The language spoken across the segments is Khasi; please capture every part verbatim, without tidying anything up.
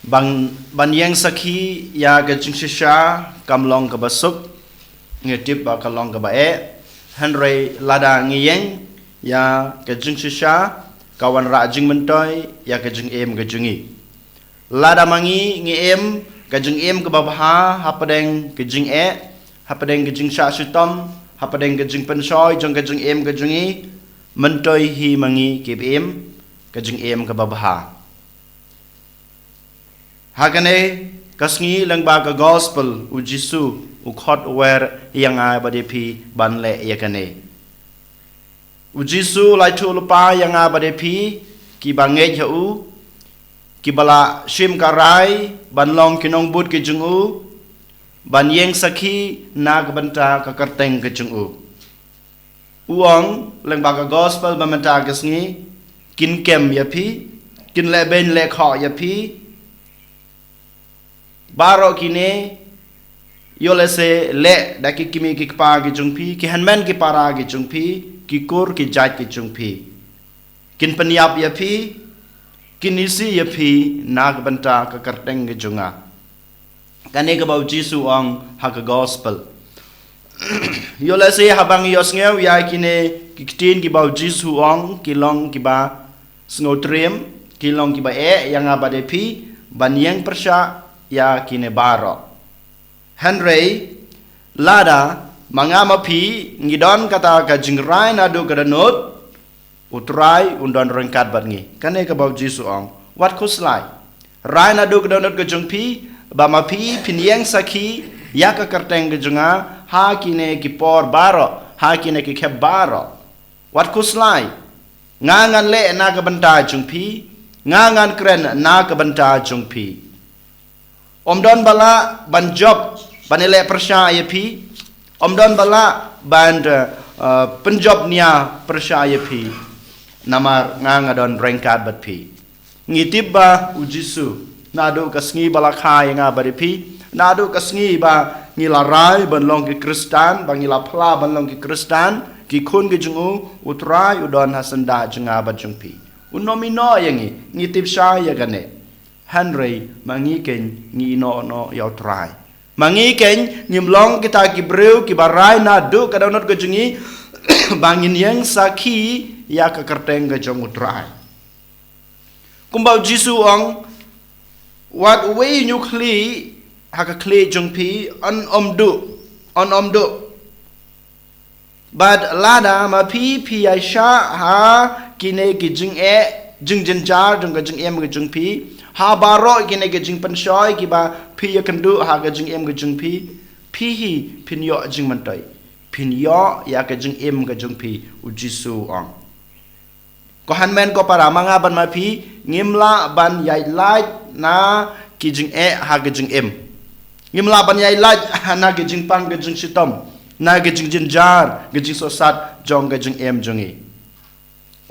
Ban, ban ïeng sakhi ïa ka jingshisha kam long kaba suk, ngi tip ba ka long kaba eh. Hynrei lada ngi ïeng ïa ka jingshisha, ka wanrah jingmyntoi ïa ka jingim ka jong ngi. Lada ma ngi ngi im ka jingim kaba bha hapdeng ka jingeh, hapdeng ka jingshah shitom, hapdeng ka jingpynshoi jong ka jingim ka jong ngi, myntoi hi ma ngi kiba im ka jingim kaba bha. Ha kane ka sngi lyngba ka gospel, u Jisu u khot u wer ïa nga bad ïa phi ban leh ïa kane. U Jisu u la ïathuh lypa ïa nga bad ïa phi kiba ngeit ha u, kiba la shim ka rai ban long ki nongbud ki jong u, ban ïeng sakhi na ka bynta ka kyrteng ka jong u. U ong lyngba ka gospel ba mynta ka sngi, kin kem ïa phi, kin leh beiñ leh khoh ïa phi. Baroh kine, ïoh lehse leh da ki kmie ki kpa ki jong phi, ki hynmen ki para ki jong phi, ki kur ki jait ki jong phi. Kin pynïap ïa phi, kin isih ïa phi na ka bynta ka kyrteng ka jong nga. Kane kaba u Jisu u ong ha ka gospel. Ïoh lehse haba ngi ïohsngew ïa kine ki ktien kiba u Jisu u ong, ki long kiba sngewtriem, ki long kiba eh ïa nga bad ïa phi ban ïeng pyrshah ïa kine baroh. Hynrei lada ma nga ma phi ngi don kata ka jingrai naduh ka dohnud, u Trai un don ryngkat bad ngi. Kane kaba u Jisu u ong, wat khuslai. Rai naduh ka dohnud ka jong phi ba ma phi phin ïeng sakhi ïa ka kyrteng ka jong nga ha kine ki por baroh, ha kine ki khep baroh. Wat khuslai. Nga ngan leh na ka bynta jong phi, nga ngan kren na ka bynta jong phi. Ym don ba lah ban jop ban ïaleh pyrshah ïa phi. Ym don ba lah ban, eh, eh, pynjop nia pyrshah ïa phi. Namar nga nga don ryngkat bad phi. Ngi tip ba u Jisu naduh ka sngi ba la kha ïa nga bad ïa phi, naduh ka sngi ba ngi la rai ban long ki Khristan, ba ngi la phla ban long ki Khristan, ki khun ki jong u, u Trai u don ha syndah jong nga bad jong phi. Un ym ïehnoh ïa ngi, ngi tip shai ïa kane. Hynrei ma ngi keiñ ngi ïehnoh noh ïa u Trai. Ma ngi keiñ ngim long kita ki briew kiba rai naduh ka dohnud ka jong ngi ba ngin ïeng sakhi ïa ka kyrteng ka jong u Trai. Kumba u Jisu u ong, wat uwei u khlieh ha ka khlieh jong phi un ym duh, un ym duh. Bad lada ma phi phi ïaishah ha kine ki jingeh, jingjynjar jong ka jingim ka jong phi, ha baroh kine ki jingpynshoi kiba phi ïakynduh ha ka jingim ka jong phi, phi hi phin ïoh jingmyntoi, phin ïoh ïa ka jingim ka jong phi, u Jisu u ong. Ko hynmen ko para, ma nga bad ma phi ngim lah ban ïaid lait na ki jingeh ha ka jingim. Ngim lah ban ïaid lait na ki jingpang ki jingshitom, na ki jingjynjar ki jingsohsat jong ka jingim jong ngi.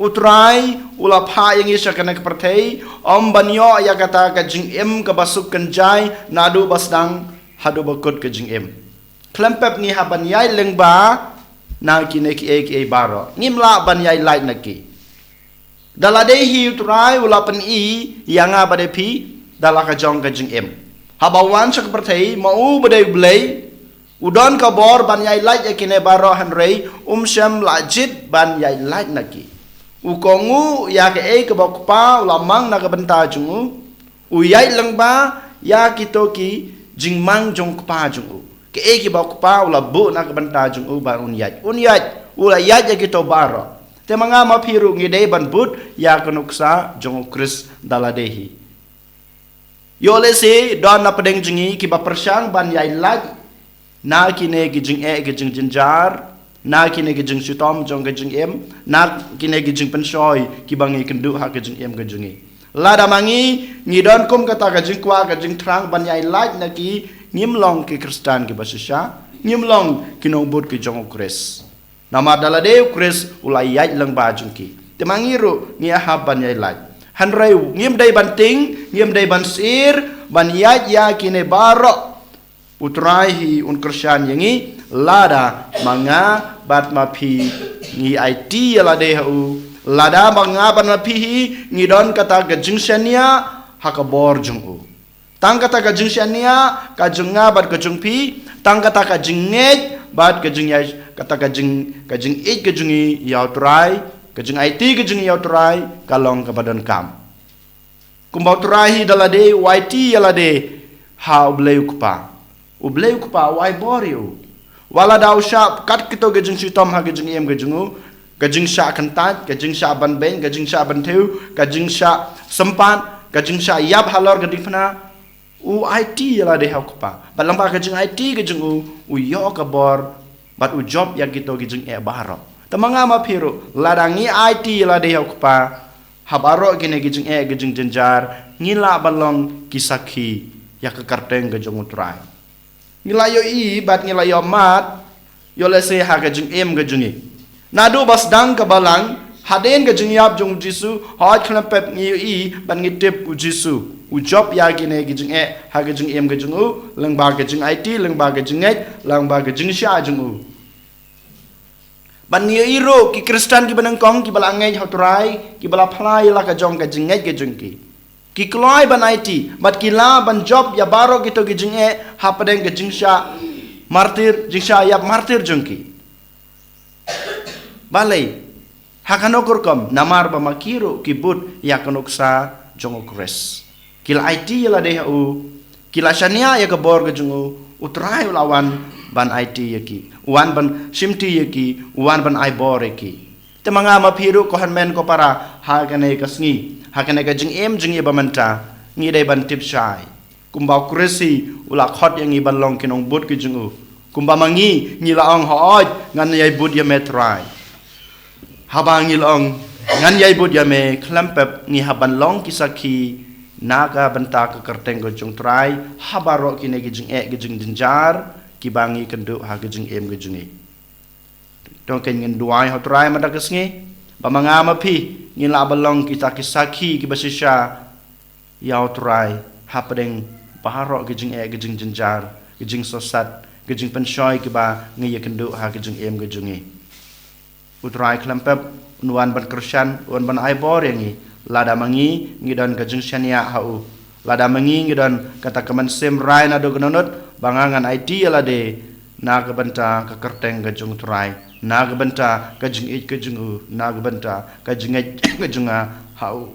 U Trai u la phah ïa ngi sha kane ka pyrthei ym ban ïoh ïa kata ka jingim kaba suk kynjai naduh ba sdang haduh ba kut ka jingim. Khlem pep ngi hap ban ïaid lyngba na kine kiei kiei baroh. Ngim lah ban ïaid lait na ki. Da lade hi u Trai u la pyni ïa nga bad ïa phi da la ka jong ka jingim. Haba u wan sha ka pyrthei, ma u ba dei u Blei, u don ka bor ban ïaid lait ïa kine baroh, hynrei um shym la jied ban ïaid lait na ki. U kohnguh ïa kaei kaba u Kpa u la mang na ka bynta jong u. U ïaid lyngba ïa kito ki jingmang jong u Kpa jong u. Kaei kiba u Kpa u la buh na ka bynta jong u ba un ïaid, un ïaid, u la ïaid ïa kito baroh. Te ma nga ma phi ruh ngi dei ban bud ïa ka nuksa jong u Khrist da lade hi. Ïoh lehse don na pdeng jong ngi kiba pyrshang ban ïaid lait na kine ki jingeh ki jingjynjar, na kine ki jingshitom jong ka jingim, na kine ki jingpynshoi kiba ngi kynduh ha ka jingim ka jong ngi. Lada ma ngi ngi don kum kata ka jingkwah ka jingthrang ban ïaid lait na ki, ngim long ki Khristan kiba shisha, ngim long ki nongbud ki jong u Khrist. Namar da lade u Khrist u la ïaid lyngba jong ki. Te ma ngi ruh ngi hap ban ïaid lait. Hynrei ngim dei ban tieng, ngim dei ban sheptieng ban ïaid ïa kine baroh. U Trai hi un kyrshan ïa ngi lada ma nga bad ma phi ngi aiti ïa lade ha u, lada ma nga bad ma phi hi ngi don kata ka jingshaniah ha ka bor jong u. Tang kata ka jingshaniah ka jong nga bad ka jong phi, tang kata ka jingngeit bad ka jingïa, kata ka jing, ka jingïeit ka jong ngi ïa u Trai, ka jingaiti ka jong ngi ïa u Trai, ka long kaba donkam. Kumba u Trai hi da lade u aiti ïa lade ha u Blei u Kpa. U Blei u Kpa u ai bor ïa u. Wat lada u shah kat kito ka jingshitom ha ka jingim ka jong u, ka jingshah kyntait, ka jingshah ban beiñ, ka jingshah ban thew, ka jingshah sympat, ka jingshah ïap halor ka diengphna, u aiti ïa lade ha u Kpa. Bad lyngba ka jingaiti ka jong u, u ïoh ka bor, bad u jop ïa kito ki jingeh baroh. Te ma nga ma phi ruh, lada ngi aiti ïa lade ha u Kpa ha baroh kine ki jingeh ki jingjynjar, ngi lah ban long ki sakhi ïa ka kyrteng ka jong u Trai. Ngi la ïohi bad ngi la ïohmad ïoh lehse ha ka jingim ka jong ngi. Naduh ba sdang ka balang, hadien ka jingïap jong u Jisu, hooid khlem pep ngi ïohi bad ngi tip u Jisu u jop ïa kine ki jingeh ha ka jingim ka jong u, lyngba ka jingaiti, lyngba ka jingngeit, lyngba ka jingshah jong u. Bad ngi ïohi ruh ki Khristan kiba nyngkong kiba la ngeit ha u Trai, kiba la phla ïa la ka jong ka jingngeit ka jong ki, ki kloi ban aiti bad ki lah ban jop ïa baroh kito ki jingeh hapdeng ka jingshah martir, jingshah ïap martir jong ki. Balei? Ha kano ka rukom? Namar ba ma ki ruh ki bud ïa ka nuksa jong u Khrist. Ki la aiti ïa lade ha u, ki la shaniah ïa ka bor ka jong u, u Trai u la wan ban aiti ïa ki, u wan ban shimti ïa ki, u wan ban ai bor ïa ki. Te ma nga ma phi ruh ko hynmen ko para, ha kane ka sngi, ha kane ka jingim jong ngi ba mynta, ngi dei ban tip shai. Kumba u Khrist hi u la khot ïa ngi ban long ki nongbud ki jong u, kumba ma ngi ngi la ong, hooid ngan ïai bud ïa me Trai. Haba ngi la ong ngan ïai bud ïa me, khlem pep ngi hap ban long ki sakhi na ka bynta ka kyrteng ka jong u Trai ha baroh kine ki jingeh ki jingjynjar kiba ngi kynduh ha ka jingim ka jong ngi. Te ngin duwai ha u Trai mynta ka sngi ba ma nga ma phi ngin lah ban long kita ki sakhi kiba shisha ïa u Trai hapdeng baroh ki jingeh ki jingjynjar, ki jingsosat, ki jingpynshoi kiba ngi ïakynduh ha ka jingim ka jong ngi. U Trai khlem pep un wan ban kyrshan, un wan ban ai bor ïa ngi lada ma ngi ngi don ka jingshaniah ha u, lada ma ngi ngi don kata ka mynsiem rai naduh ka dohnud ba nga ngan aiti ïa lade na ka bynta ka kyrteng ka jong u Trai, na ka bynta ka jingïeit ka jong u, na ka bynta ka jingngeit ka jong nga ha u.